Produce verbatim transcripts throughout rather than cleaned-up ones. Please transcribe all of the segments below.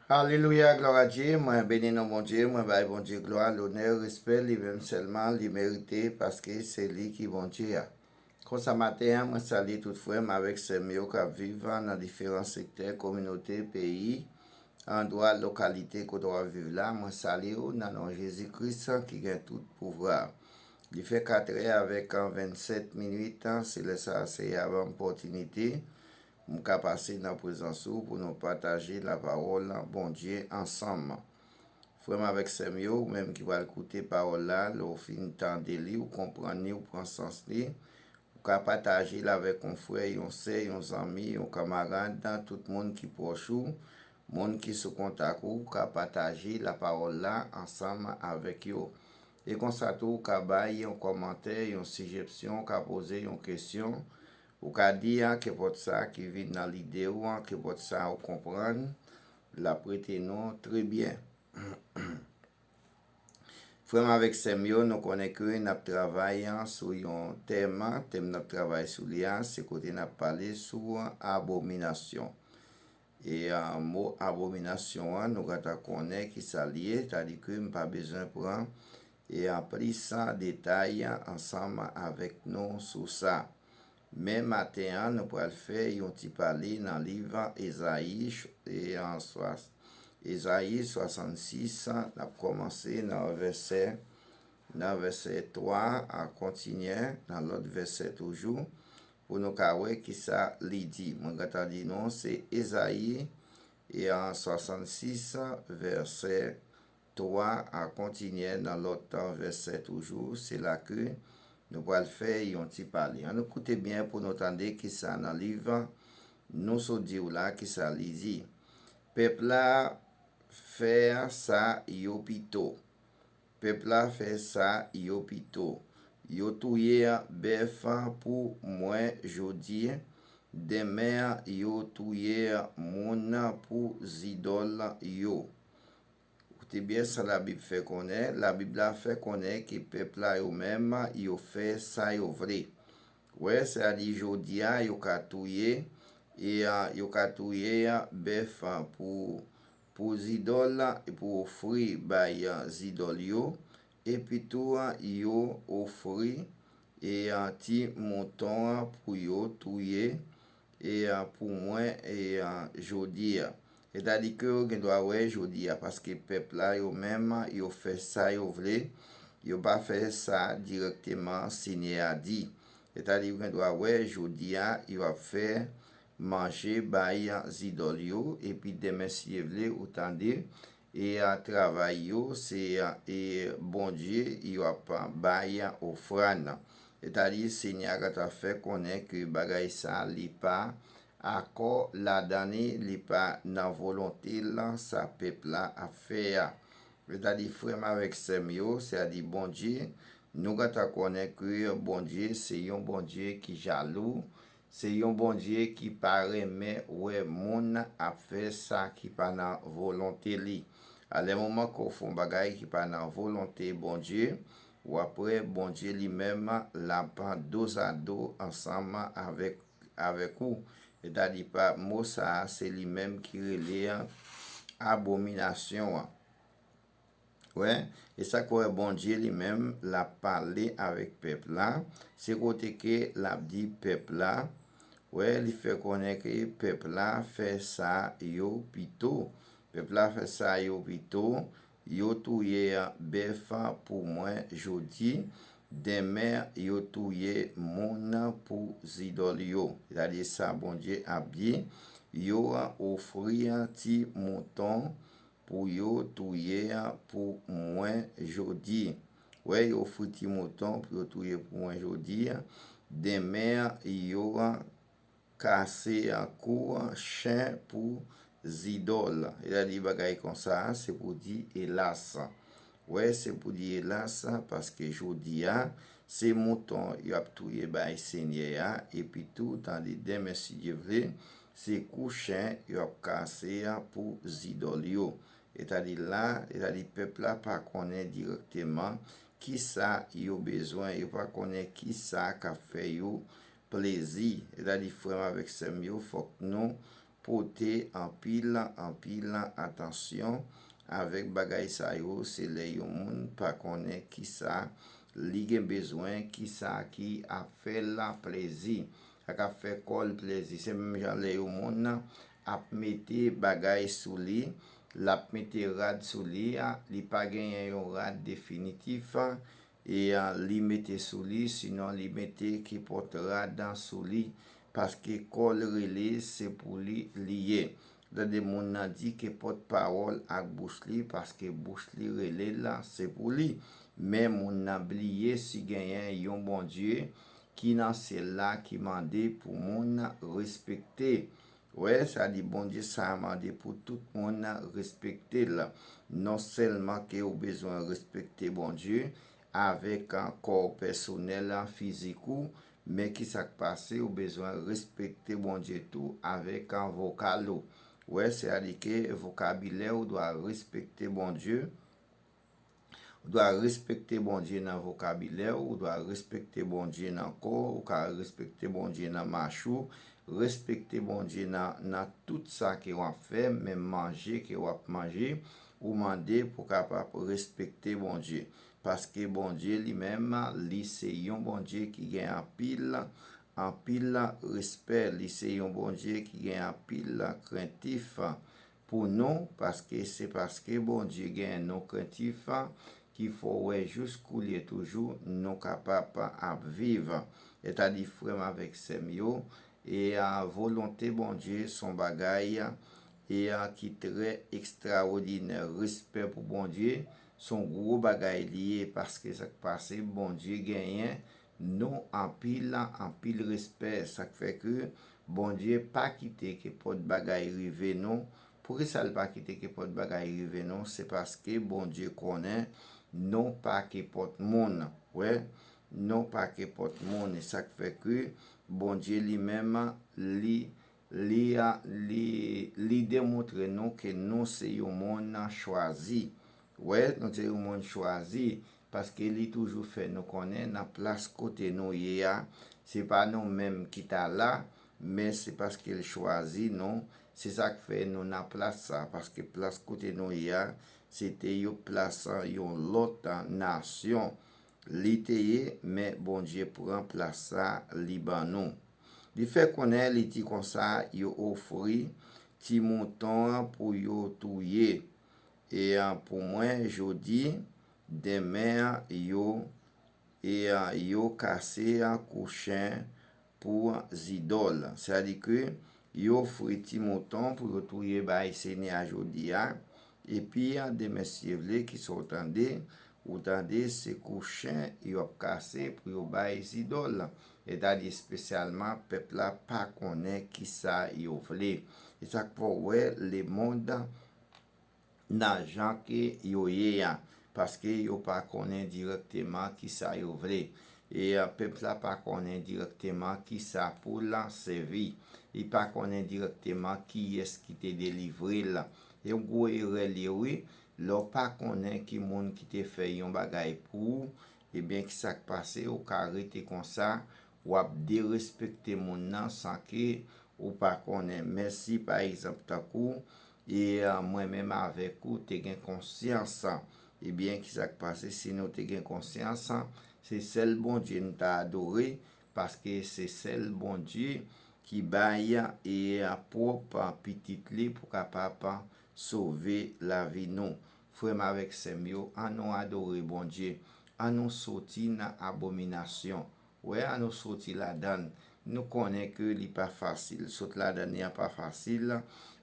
Alelouya, glwa a Dye. Mwen beni non Bondye, mwen bay Bondye glwa, lonè, respè, li menm sèlman li merite, paske se li ki Bondye a. Konsa maten an, mwen salye tout frè m avèk sè m yo k ap viv nan diferan sektè, kominote, peyi, andwa, lokalite kote w ap viv la. Mwen salye w nan non Jezi Kris ki gen tout pouvwa. Li fè katrè avèk vennsèt minit, se lè sa a Seyè a ban m opòtinite m ka pase nan prezans ou pou nou pataje lapawòl Bondye ansanm. Frè m avèk sè m yo, ou menm ki pral koute pawòl la, lè w fin tande li, ou konprann li, ou pran sans li, ou ka pataje l avèk yon frè, yon sè, yon zanmi, yon kanmarad, tout moun ki pwòch ou, moun ki sou kontak ou, ou ka pataje lapawòl la ansanm avèk yo. E konsa tou, ou ka bay yon kòmantè, yon sijepsyon, ou ka poze yon kesyon, ou ka di a, kenpòt sa ki vin nan lide ou an, kenpòt sa ou konprann, l ap rete nou trè byen. Frè m avèk sè m yo, nou konnen ke n ap travay sou yon tèm, tèm n ap travay sou li a, se kote n ap pale sou abominasyon. E mo abominasyon an, nou gentan konnen ki sa l ye, sètadi ke m pa bezwen pran e plis detay ansanm avèk nou sou sa. Men maten an, nou pral fè yon ti pale nan liv Ezayi, e an swa- Ezayi swasannsis, n ap kòmanse nan vèsè, nan vèsè twa a, kontinye nan lòt vèsè toujou, pou nou ka wè ki sa li di. Mwen gentan di nou, se Ezayi, e an swasannsis, vèsè twa a, kontinye nan lòt vèsè toujou, se la ke nou pral fè yon ti pale. Ann nou koute byen pou nou tande ki sa nan liv nou sot di w la, ki sa li di. Pèp la fè sa yo pito. Pèp la fè sa yo pito. Yo touye bèf pou mwen jodi, denmen yo touye moun pou zidòl yo. Koute byen sa Labib fè konnen. Labib la fè konnen ke pèp la yo menm, yo fè sa yo vle. Wè, sètadi jodi a, yo ka touye, e a, yo ka touye a, bèf a, pou, pou zidòl, e pou ofri bay a, zidòl yo, epi tou a, yo ofri e a, ti mouton a, pou yo touye, e a, pou mwen, e a, jodi a. Sètadi ke yo gen dwa wè jodi a, paske pèp la yo menm, yo fè sa yo vle, yo pa fè sa dirèkteman Senyè a di. Sètadi yo gen dwa wè jodi a, yo ap fè manje bay zidòl yo, epi denmen, si Dye vle, ou tande, e a, travay yo, se a, e Bondye yo ap bay ofrann. Sètadi Senyè a gentan fè konnen ke bagay sa li pa akò ladan li, li pa nan volonte l, sa pèp la ap fè a. Sètadi frè m avèk sè m yo, sètadi Bondye, nou gentan konnen ke Bondye se yon Bondye ki jalou, se yon Bondye ki pa renmen wè moun ap fè sa ki pa nan volonte li. A lè moman ke w fè yon bagay ki pa nan volonte Bondye, w ap wè Bondye li menm l ap dozado ansanm avèk, avèk ou. Sètadi pa mo sa a, se li menm ki rele abominasyon an. Wè, e sa k wè Bondye li menm l ap pale avèk pèp la, se kote ke l ap di pèp la, wè, li fè konnen ke pèp la fè sa yo pito. Pèp la fè sa yo pito, yo touye bèf pou mwen jodi, denmen yo touye moun pou zidòl yo. Sètadi sa Bondye ap di, yo ofri ti mouton pou yo touye pou mwen jodi. Wè, yo ofri ti mouton pou yo touye pou mwen jodi. Denmen, yo kase kou chen pou zidòl. Sètadi bagay konsa, se pou di elas. Wè, se pou di elas, paske jodi a, se mouton y ap touye bay Senyè a, epi tou, tande denmen, si Dye vle, se kou chen y ap kase a pou zidòl yo. Sètadi la, sètadi pèp la pa konnen dirèkteman kisa yo bezwen, yo pa konnen kisa k ap fè yo plezi. Sètadi frè m avèk sè m yo, fòk nou pote anpil, anpil atansyon avèk bagay sa yo. Se lè yon moun pa konnen kisa li gen bezwen, kisa ki ap fè l plezi, sa k ap fè kò l plezi. Se menm jan lè yon moun ap mete bagay sou li, l ap mete rad sou li, a, li pa genyen yon rad definitif, e, a, li mete sou li, sinon li mete kenpòt rad sou li, paske kò l rele, se pou li li ye. Tande moun nan di kenpòt pawòl ak bouch li, paske bouch li rele l, se pou li. Men moun nan bliye si genyen yon Bondye ki nan syèl la ki mande pou moun respekte. Wè, sa di Bondye sa mande pou tout moun respekte l. Non sèlman ke ou bezwen respekte Bondye avèk, a, kò w pèsonèl, a, fizik ou, men ki sa k pase, ou bezwen respekte Bondye tou avèk, a, vokal ou. Wè, sètadi ke vokabilè ou dwa respekte Bondye. Ou dwa respekte Bondye nan vokabilè w, ou dwa respekte Bondye nan kò w, ou ka respekte Bondye nan mach ou, respekte Bondye nan, nan tout sa ke w ap fè, menm manje ke w ap manje, ou mande pou kapab respekte Bondye. Paske Bondye li menm, li se yon Bondye ki gen anpil, anpil respè. Li se yon Bondye ki gen anpil krentif pou nou, paske se paske Bondye gen nou krentif ki fè w wè jis koulye toujou nou kapab ap viv. Sètadi, frè m avèk sè m yo, e, a, volonte Bondye se yon bagay, e, a, ki trè ekstraòdinè. Respè pou Bondye se yon gwo bagay li ye, paske sa k pase, Bondye genyen nou anpil, anpil respè. Sa k fè ke Bondye pa kite kenpòt bagay rive nou. Poukisa l pa kite kenpòt bagay rive nou? Se paske Bondye konnen nou pa kenpòt moun. Wè, nou pa kenpòt moun. E sa k fè ke Bondye li menm, li, li, a, li, li demontre nou ke nou se yon moun chwazi. Wè, nou se yon moun chwazi, paske li toujou fè nou konnen nan plas kote nou ye a, se pa nou menm ki ta la, men se paske l chwazi nou. Se sa k fè nou nan plas sa, paske plas kote nou ye a, se te yon plas, a, yon lòt, a, nasyon. Li te ye, men Bondye pran plas sa, li ban nou. Li fè konnen, li di konsa, yo ofri ti mouton an pou yo touye. E, a, pou mwen, jodi, demen, a, yo, e, a, yo kase, a, kou chen pou zidòl. Sètadi ke yo ofri ti mouton pou yo touye bay Senyè a jodi a. Epi, a, demen, si Dye vle, kisa w tande? Ou tande, se kou chen yo ap kase pou yo bay zidòl. Sètadi, espesyalman, pèp la pa konnen kisa yo vle. E sa k fè w wè lemonn nan jan ke yo ye a, paske yo pa konnen dirèkteman kisa yo vle. E, a, pèp la pa konnen dirèkteman kisa pou l sèvi. Li pa konnen dirèkteman kiyès ki te delivre l. E yon gwo erè li ye, wi, lè w pa konnen ki moun ki te fè yon bagay pou ou, ebyen, ki sa k pase, ou ka rete konsa, w ap derespekte moun nan san ke ou pa konnen. Men si, pa egzanp, tankou, e, a, mwen menm avèk ou te gen konsyans, ebyen, ki sa k pase? Si nou te gen konsyans, se sèl Bondye n ta adore, paske se sèl Bondye ki bay, e, a, pwòp, a, pitit li pou kapab, a, sove lavi nou. Frè m avèk sè m yo, ann nou adore Bondye. Ann nou soti nan abominasyon. Wè, ann nou soti ladan l. Nou konnen ke li pa fasil. Sot ladan li a pa fasil,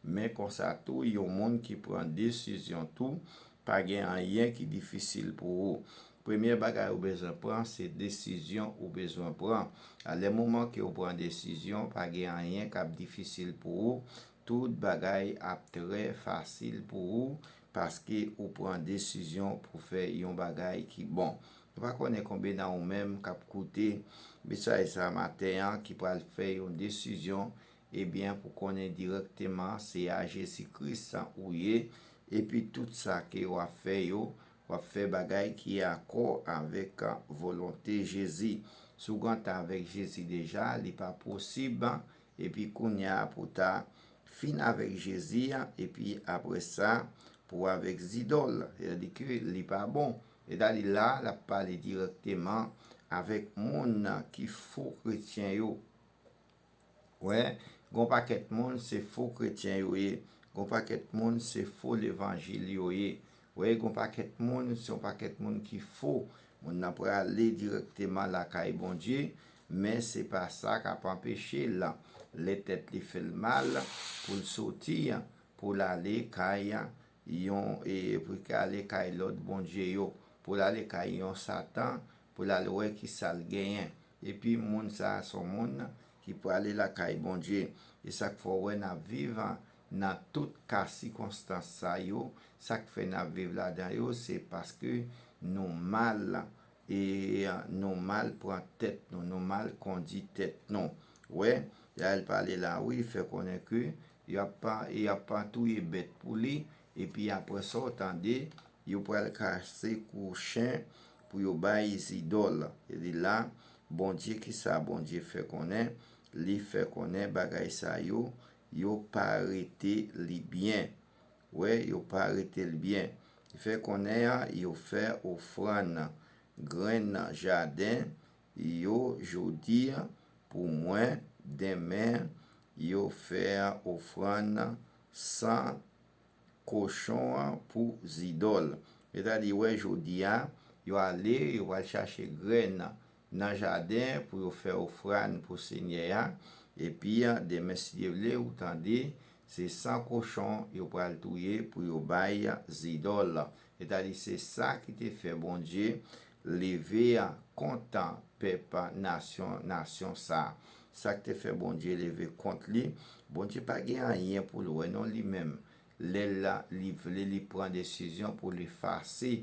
men konsa tou, yon moun ki pran desizyon tou, pa gen anyen ki difisil pou ou. Premye bagay ou bezwen pran, se desizyon ou bezwen pran. A, lè moman ke ou pran desizyon, pa gen anyen k ap difisil pou ou. Tout bagay ap trè fasil pou ou, paske ou pran desizyon pou fè yon bagay ki bon. Nou pa konnen konbyen nan ou menm k ap koute mesaj sa maten an ki pral fè yon desizyon, ebyen, pou konnen dirèkteman se a Jezi Kris ou ye, epi tout sa ke w ap fè yo, w ap fè bagay ki akò avèk volonte Jezi. Si w gate avèk Jezi deja, li pa posib, epi kounye a pou ta Fin avèk Jezi a, epi apre sa, pou avèk zidòl, sètadi ke li pa bon. Sètadi la, l ap pale dirèkteman avèk moun ki fo kretyen yo. Wè, gon pakèt moun se fo kretyen yo ye. Gon pakèt moun se fo levanjil yo ye. Wè, gon pakèt moun se yon pakèt moun ki fo. Moun nan prale dirèkteman lakay Bondye, men se pa sa k ap anpeche l. Lè tèt li fè l mal pou l soti, pou l ale kay yon, e pou l ale kay lòt bondye yo, pou l ale kay yon Satan, pou l al wè ki sa l genyen. Epi moun sa a se yon moun ki prale lakay Bondye. E sa k fè w wè n ap viv nan tout ka sikonstans sa yo, sa k fè n ap viv ladan yo, se paske nou mal, e nou mal pran tèt nou, nou mal kondi tèt nou. Wè, la l pale la, wi, fè konnen ke y ap, y ap touye bèt pou li, epi apre sa, w tande, yo pral kase kou chen pou yo bay zidòl. Li di la, Bondye, ki sa Bondye fè konnen? Li fè konnen bagay sa yo, yo pa rete li byen. Wè, yo pa rete l byen. Li fè konnen, a, yo fè ofrann grenn jaden yo jodi pou mwen, demen yo fè ofrann san kochon an pou zidòl. Sètadi, wè, jodi a, yo ale, yo pral chache grenn nan jaden pou yo fè ofrann pou Senyè a. Epi, demen, si Dye vle, ou tande, se san kochon yo pral touye pou yo bay zidòl. Sètadi, se sa ki te fè Bondye leve kont pèp nasyon, nasyon sa. Sa k te fè Bondye leve kont li, Bondye pa gen anyen pou l wè non li menm. Lè l la, li vle, li pran desizyon pou l efase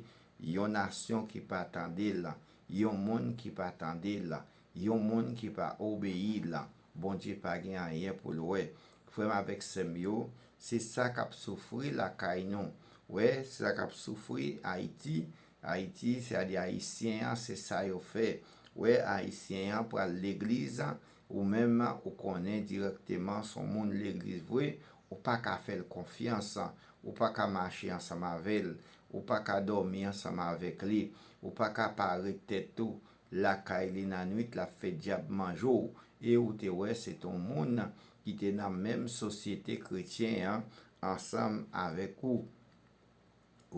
yon nasyon ki pa tande l, yon moun ki pa tande l, yon moun ki pa obeyi l. Bondye pa gen anyen pou l wè. Frè m avèk sè m yo, se sa k ap soufri lakay nou. Wè, se sa k ap soufri Ayiti. Ayiti, sètadi Ayisyen an, se sa yo fè. Wè, Ayisyen an pral legliz, ou menm, ou konnen dirèkteman se yon moun legliz vre, ou pa ka fè l konfyans, ou pa ka mache ansanm avè l, ou pa ka dòmi ansanm avèk li, ou pa ka pare tèt ou lakay li nan nwit, l ap fè dyab manje w. E ou te wè, se te yon moun ki te nan menm sosyete kretyen an ansanm avèk ou.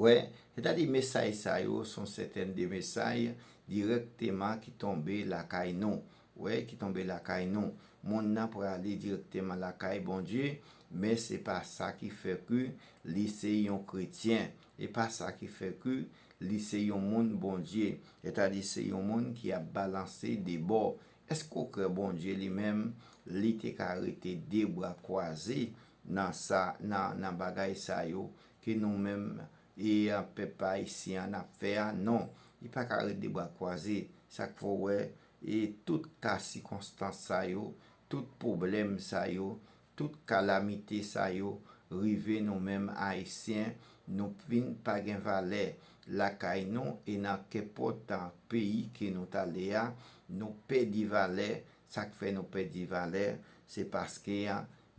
Wè, sètadi mesaj sa yo se yon sèten de mesaj dirèkteman ki tonbe lakay nou. Wè, ki tonbe lakay nou. Moun nan prale dirèkteman lakay Bondye, men se pa sa ki fè ke li se yon kretyen. E pa sa ki fè ke li se yon moun Bondye. Sètadi se yon moun ki ap balanse de bò. Èske w kwè Bondye li menm, li te ka rete de bra kwaze nan sa, nan, nan bagay sa yo ke nou menm e pèp ayisyen an ap fè a? Non, li pa ka ret de bra kwaze. Sa k fè w wè, e tout ka sikonstans sa yo, tout pwoblèm sa yo, tout kalamite sa yo rive nou menm ayisyen, nou vin pa gen valè lakay nou e nan kenpòt peyi ke nou t ale a, nou pèdi valè. Sa k fè nou pèdi valè, se paske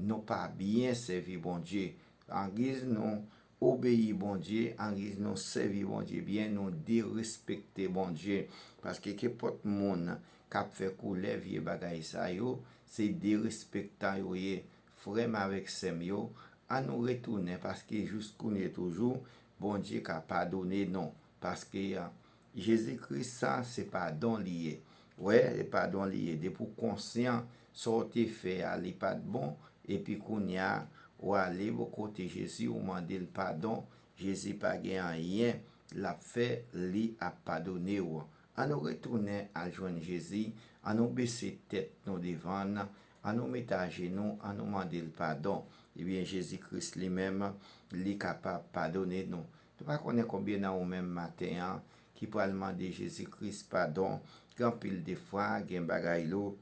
nou pa byen sèvi Bondye. Angiz nou obeyi Bondye, angiz nou sèvi Bondye byen, nou derespekte Bondye. Paske kenpòt moun k ap fè koulè vye bagay sa yo, se derespektan yo ye. Frè m avèk sè m yo, ann nou retounen, paske jis kounye toujou, Bondye ka padone nou. Paske, a, Jezi Kris sa, se padon li ye. Wè, se padon li ye. Depi w konsyan sa w te fè a, li pa t bon, epi kounye a, w ale bò kote Jezi, ou mande l padon, Jezi pa gen anyen l ap fè, li ap padone w. Ann nou retounen al jwenn Jezi, ann nou bese tèt nou devan l, ann nou mete ajenou, ann nou mande l padon. Ebyen, Jezi Kris li menm, li kapab padone nou. Nou pa konnen konbyen nan ou menm maten an ki pral mande Jezi Kris padon. Gen anpil de fwa, gen bagay yo,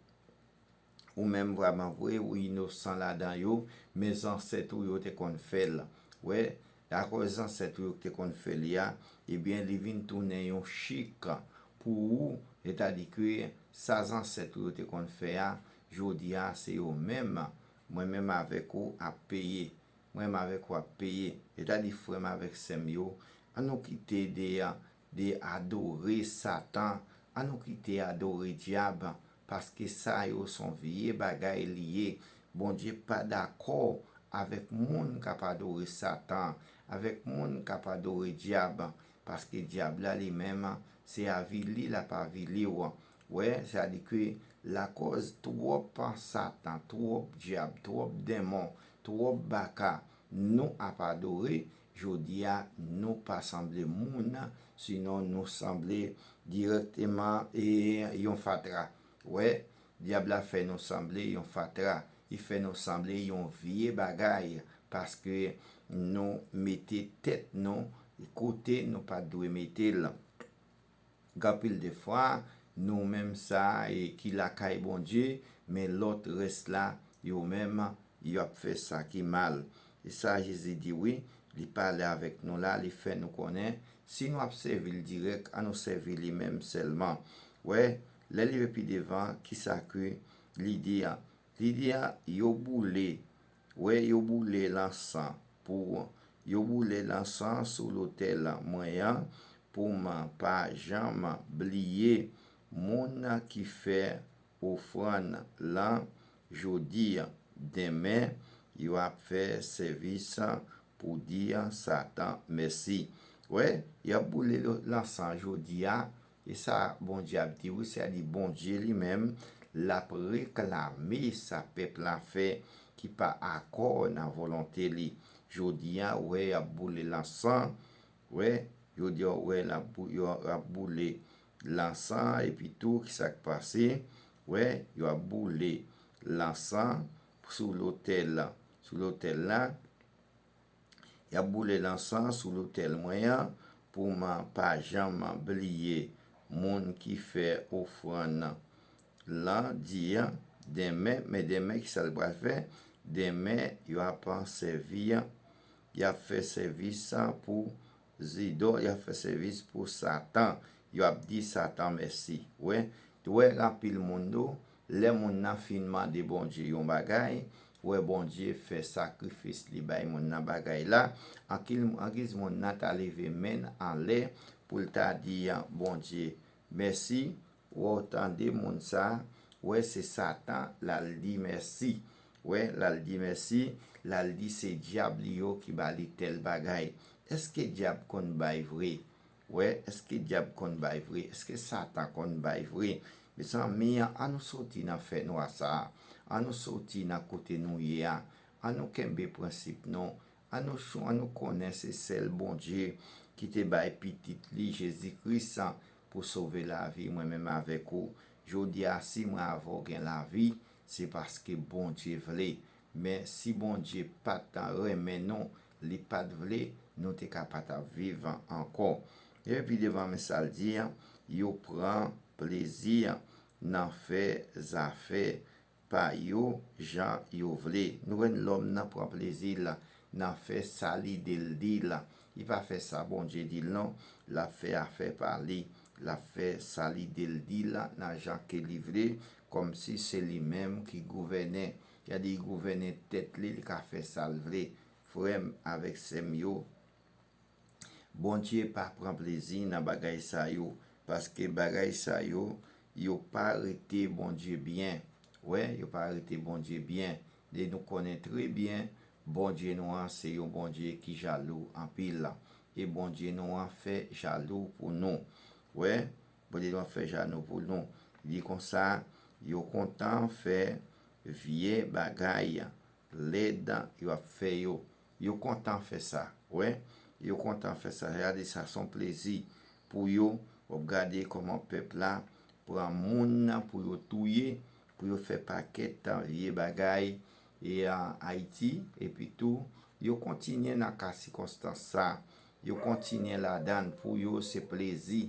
ou menm vrèman vre, ou inosan ladan yo, men zansèt ou yo te konn fè l. Wè, akoz zansèt ou yo te konn fè li a, ebyen, li vin tounen yon chik pou ou, sètadi ke sa zansèt ou yo te konn fè a, jodi a, se yo menm mwen menm avèk ou ap peye. Mwen menm avèk ou ap peye. Se ta di, frè m avèk sè m yo, an nou kite de, de adore Satan, an nou kite adore dyab, paske sa yo se yon vye bagay li ye. Bondye pa dakò avèk moun k ap adore Satan, avèk moun k ap adore dyab, paske dyab la li menm, se avili l ap avili w. Wè, sa di ke lakòz twòp Satan, twòp dyab, twòp denmon, twòp baka nou ap adore, jodi a nou pa sanble moun, sinon nou sanble dirèkteman e yon fatra. Wè, dyab la fè nou sanble yon fatra, li fè nou sanble yon vye bagay, paske nou mete tèt nou kote nou pa t dwe mete l. Gen anpil de fwa, nou menm sa e ki lakay Bondye, men lòt rès la, yo menm, y ap fè sa ki mal. E sa Jezi di wi, li pale avèk nou la, li fè nou konnen, si nou ap sèvi l dirèk, an nou sèvi li menm sèlman. Wè, lè li rive pi devan, kisa ke li di a? Li di a, yo boule, wè, yo boule lansan pou, yo boule lansan sou lotèl mwen an, pou m pa janm bliye moun ki fè ofrann lan jodi, denmen yo ap fè sèvis pou di Satan mèsi. Wè, y ap boule lo-, lansan jodi a, e sa Bondye ap di wi, sa di Bondye li menm, l ap reklame sa pèp la fè ki pa akò nan volonte li. Jodi a, wè, y ap boule lansan, wè, jodi a, wè, l ap bou-, yo ap boule lansan, epi tou, ki sa k pase? Wè, yo ap boule lansan sou lotèl, sou lotèl la. Y ap boule lansan sou lotèl mwen an, pou m pa janm bliye moun ki fè ofrann lan di, denmen, men denmen, ki sa l pral fè? Denmen, yo ap sèvi, y ap fè sèvis pou zidòl, y ap fè sèvis pou Satan, y ap di Satan mèsi. Wè, wè, gen anpil moun tou, lè moun nan fin mande Bondye yon bagay, wè, Bondye fè sakrifis, li bay moun nan bagay la, an ki, an giz moun nan ta leve men l anlè pou l ta di Bondye mèsi, wè, w tande moun sa, wè, se Satan l al di mèsi. Wè, l al di mèsi, l al di se dyab li yo ki ba li tèl bagay. Èske dyab konn bay vre? Wè, èske dyab konn bay vre? Èske Satan konn bay vre? Mezanmi, an nou soti nan fènwa sa a. An nou soti nan kote nou ye a. An nou kenbe prensip nou. An nou chou-, an nou konnen se sèl Bondye ki te bay pitit li, Jezi Kris, pou sove lavi mwen menm avèk ou. Jodi a, si mwen avè w gen lavi, se paske Bondye vle. Men si Bondye pa t renmen nou, li pa t vle, nou te ka pa t ap viv ankò. Epi devan, men sa l di, yo pran plezi nan fè zafè pa yo jan yo vle. Nou wè lòm nan pran plezi l nan fè sa lide l di l. Li pa fè sa Bondye di l non. L ap fè afè pa li. L ap fè sa lide l di l nan jan ke li vle, kòmsi se li menm ki gouvènen. Gade, li gouvènen tèt li, li ka fè sa l vle. Frè m avèk sè m yo, Bondye pa pran plezi nan bagay sa yo, paske bagay sa yo, yo pa rete Bondye byen. Wè, yo pa rete Bondye byen. E nou konnen trè byen, Bondye nou an se yon Bondye ki jalou anpil. E Bondye nou an fè jalou pou nou. Wè, Bondye nou an fè jalou pou nou. Li konsa, yo kontan fè vye bagay lèd yo ap fè yo. Yo kontan fè sa, wè. Yo kontan fè sa. Gade sa, se yon plezi pou yo. W ap gade kòman pèp la pran moun nan pou yo touye, pou yo fè pakèt vye bagay e an Ayiti, epi tou, yo kontinye nan ka sikonstans sa. Yo kontinye ladan l pou yo, se plezi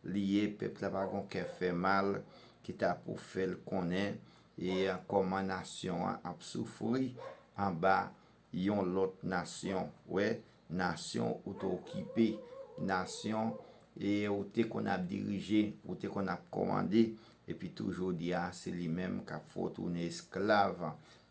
li ye, pèp la pa gon kè fè mal ki ta pou fè l konnen e kòman nasyon an ap soufri anba yon lòt nasyon. Wè, nasyon ou te okipe, nasyon e ou te konn ap dirije, ou te konn ap kòmande, epi tou jodi a, se li menm k ap fè w tounen esklav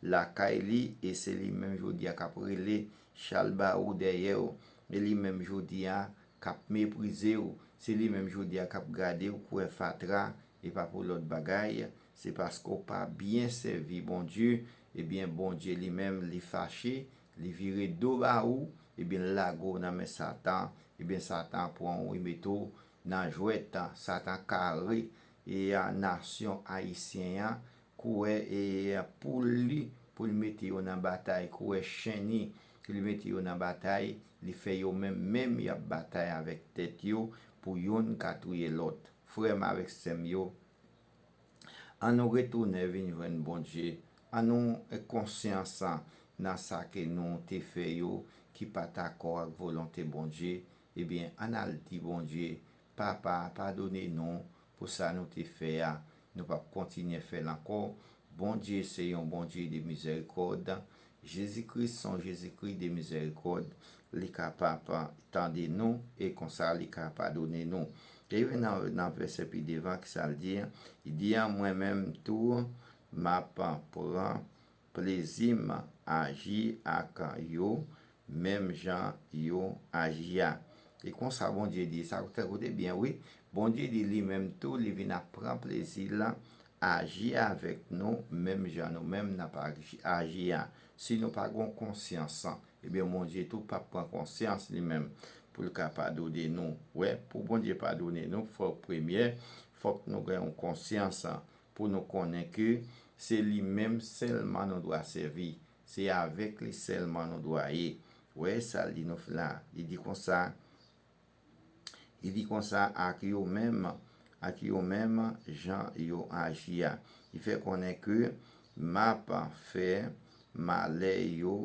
lakay li, e se li menm jodi a k ap rele chalbari w dèyè w, e li menm jodi a k ap meprize w, se li menm jodi a k ap gade w koulè fatra, e pa pou lòt bagay, se paske w pa byen sèvi Bondye, ebyen Bondye li menm li fache, li vire do ba ou, ebyen l lage w nan men Satan, ebyen Satan pran w, li mete w nan jwèt, Satan kare e a nasyon ayisyen an, kourè e pou li, pou l mete yo nan batay, kourè chen li, pou l mete yo nan batay, li fè yo menm, menm y ap batay avèk tèt yo, pou youn ka touye lòt. Frè m avèk sè m yo, an nou retounen vin jwenn Bondye, an nou konsyans nan sa ke nou te fè yo ki pa t akò ak volonte Bondye, ebyen, an al di Bondye, Papa, padone nou pou sa nou te fè a, nou p ap kontinye fè l ankò. Bondye se yon Bondye de mizèrikòd. Jezi Kris se yon Jezi Kris de mizèrikòd. Li kapab tande nou e konsa li ka padone nou. E vin nan, nan vèsè pi devan, ki sa l di? Li di, mwen menm tou, m ap pran plezi m aji ak yo menm jan yo aji a. E konsa Bondye di, sa koute, koute byen, wi. Bondye di li menm tou, li vin ap pran plezi l aji avèk nou, menm jan nou menm n ap aji, aji a. Si nou pa gen konsyans, ebyen, Bondye tou p ap pran konsyans li menm pou l ka padone nou. Wè, pou Bondye padone nou, fòk premye, fòk nou gen yon konsyans pou nou konnen ke se li menm sèlman nou dwa sèvi. Se avèk li sèlman nou dwa ye. Wè sa l di nou la. Li di konsa, li di konsa ak yo menm, ak yo menm jan yo aji a. Li fè konnen ke m ap fè malè yo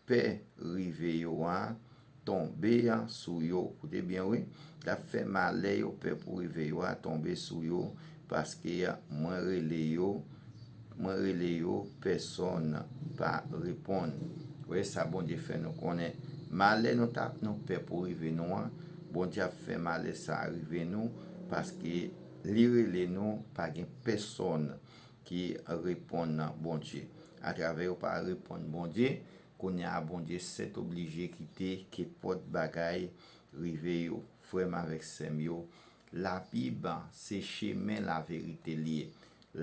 pè rive yo a tonbe sou yo. Koute byen, wi. L ap fè malè yo pè pou rive yo a tonbe sou yo, paske mwen rele yo, mwen rele yo, pèsonn pa reponn. Wè sa Bondye fè nou konnen. Malè nou t ap, nou pè pou rive nou an, Bondye ap fè malè sa a rive nou, paske li rele nou, pa gen pèsonn ki reponn Bondye. Atravè yo pa reponn Bondye, kounye a Bondye sètoblije kite kenpòt bagay rive yo. Frè m avèk sè m yo, Labib se chemen laverite li ye.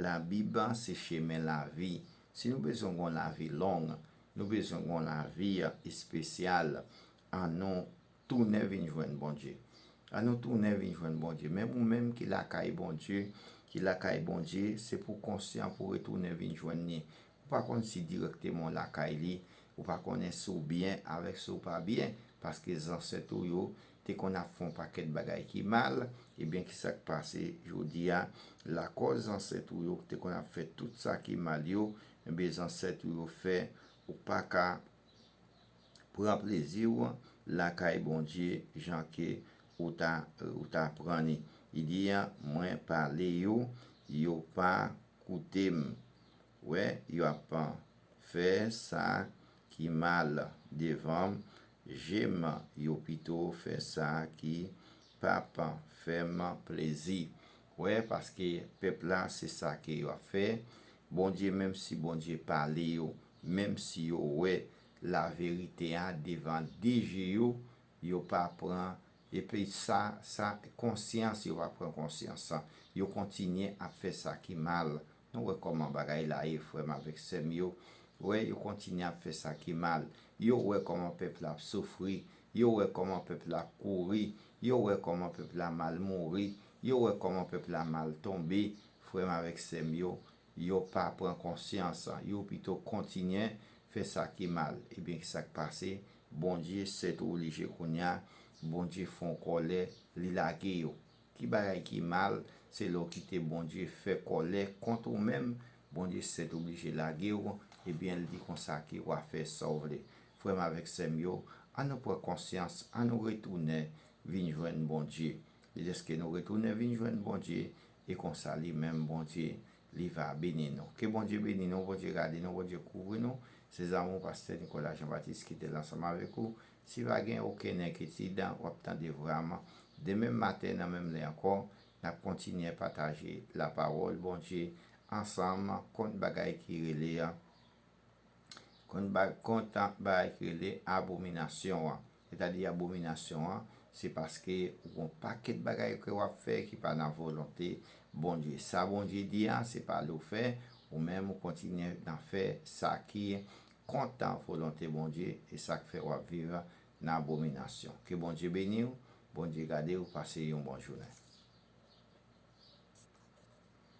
Labib se chemen lavi. Si nou bezwen gen yon lavi long, nou bezwen gen yon lavi espesyal, an nou tounen vin jwenn Bondye. An nou tounen vin jwenn Bondye. Menm ou menm ki lakay Bondye, ki lakay Bondye, se pou konsyan pou retounen vin jwenn li. Ou pa konn si dirèkteman w lakay li, ou pa konnen si w byen avèk si w pa byen, paske zansèt ou yo te konn ap fè yon pakèt bagay ki mal, ebyen ki sa k pase jodi a, lakòz zansèt ou yo te konn ap fè tout sa ki mal yo, ebyen zansèt ou yo fè ou pa ka pran plezi w lakay Bondye jan ke ou ta, ou ta pran li. Li di, mwen pale yo, yo pa koute m. Wè, y ap fè sa ki mal devan je m, yo pito fè sa ki p ap fè m plezi. Wè, paske pèp la, se sa ke yo ap fè. Bondye, menm si Bondye pale yo, menm si yo wè laverite a devan de je yo, yo pa pran, epi sa, sa, konsyans, yo pa pran konsyans. Yo kontinye ap fè sa ki mal. Nou wè kòman bagay la ye, frè m avèk sè m yo. Wè, yo kontinye ap fè sa ki mal. Yo wè kòman pèp la ap soufri. Yo wè kòman pèp la ap kouri. Yo wè kòman pèp la mal mouri. Yo wè kòman pèp la mal tonbe. Frè m avèk sè m yo, yo pa pran konsyans. Yo pito kontinye fè sa ki mal. Ebyen, ki sa k pase? Bondye sètoblije kounye a, Bondye fè yon kòlè, li lage yo. Ki bagay ki mal? Se lè w kite Bondye fè kòlè kont ou menm, Bondye sètoblije lage w, ebyen, l di konsa ke w a fè sa w vle. Frè m avèk sè m yo, an nou pran konsyans, an nou retounen vin jwenn Bondye. E dèske nou retounen vin jwenn Bondye, e konsa li menm, Bondye, li va beni nou. Ke Bondye beni nou, Bondye gade nou, Bondye kouvri nou. Se zanmi w, pastè Nicolas Jean Baptiste, ki te la ansanm avèk ou. Si pa gen okenn enkyetid, w ap tande vwa m demen maten nan menm lè ankò. N ap kontinye pataje lapawòl Bondye ansanm, kont bagay ki rele a kont ba- kont bagay ki rele abominasyon an. Sètadi abominasyon an, se paske ou gon pakèt bagay ke w ap fè ki pa nan volonte Bondye. Sa Bondye di a, se pa li w fè, ou menm ou kontinye nan fè sa ki kont volonte Bondye, e sa k fè w ap viv nan abominasyon. Ke Bondye beni w, Bondye gade w, pase yon bon jounen.